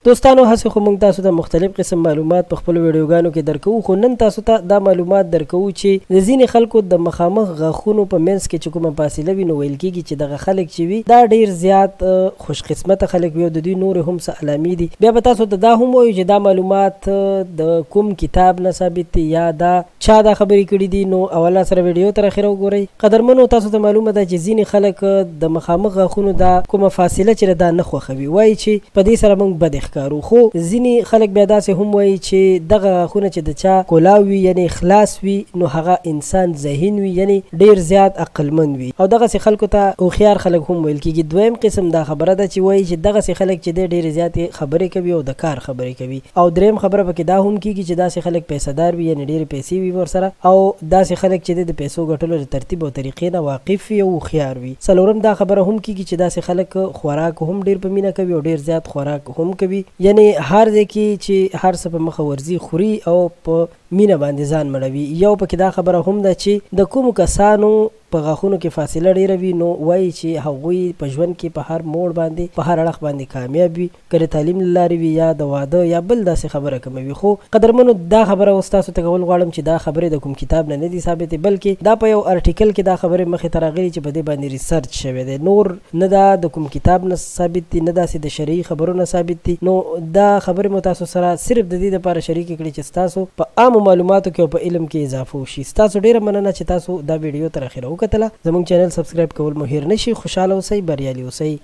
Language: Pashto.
دوستانو هسې خو موږ تاسو ته مختلف قسم معلومات په خپلو ویډیوګانو کې درکوو، خو نن تاسو ته دا معلومات درکوو چې د ځینې خلکو د مخامخ غاښونو په منځ کې چې کومه فاصله وي، نو ویل کیږي چې دغه خلک چې وي دا ډیر زیات خوش قسمته خلک وي او د دوی نورې هم څه علامې دي. بیا به تاسو ته دا هم وایو چې دا معلومات د کوم کتاب نه ثابت دي یا دا چا دا خبرې کړې دي. نو اوله سره ویډیو تر اخره وګورئ. قدرمنو تاسو ته معلومه ده چې ځینې خلک د مخامخ غاښونو دا کومه فاصله چې دا نه خوښوي، وایي چې په دې سره موږ بد ښکارو. خو ځینې خلک بیا داسې هم وایي چې دغه غاښونه چې د چا کولاو وي یعنی خلاص وي، نو هغه انسان ذهین وي یعنی ډیر زیات عقلمند وي، او دغسې خلکو ته هوښیار خلک هم ویل کیږي. دویم قسم دا خبره ده چې وایي چې دغسې خلک چې دی ډېرې زیاتې خبرې کوي او د کار خبرې کوي. او دریم خبره پکې دا هم کیږي چې داسې خلک پیسهدار وي یعنی ډېرې پیسې وي ورسره، او داسې خلک چې دی د پیسو ګټلو د ترتیب او طریقې نه واقف وي او هوښیار وي. څلورم دا خبره هم کیږي چې داسې خلک خوراک هم ډېر په مینه کوي او ډېر زیات خوراک هم کوي، یعنی هر ځای کې چې هر څه په مخه ورځي خوري او په مینه باندې ځان مړوي. یو پکې دا خبره هم ده چې د کومو کسانو په غاښونو کې فاصله ډیره وي، نو وایي چې هغوی په ژوند کې په هر موړ باندې په هر اړخ باندې کامیاب وي، که د تعلیم له لارې وي یا د واده یا بل داسې خبره کومه وي. خو قدرمنو دا خبره اوس تاسو ته کول غواړم چې دا خبرې د کوم کتاب نه نه دي ثابتې، بلکې دا په یو ارټیکل کې دا خبرې مخې ته راغلي چې په دې باندې ریسرچ شوی دی. نور نه دا د کوم کتاب نه ثابت دي، نه داسې د شرعي خبرو نه ثابت دي. نو دا خبرې مو تاسو سره صرف د دې لپاره شریکې کړې چې ستاسو په عامو معلوماتو کې او په علم کې اضافه وشي. ستاسو ډېره مننه چې تاسو دا ویډیو تر اخره وکتله. زموږ چینل سبسکرایب کول مو هیر نشي. خوشحاله اوسئ، بریالي اوسئ.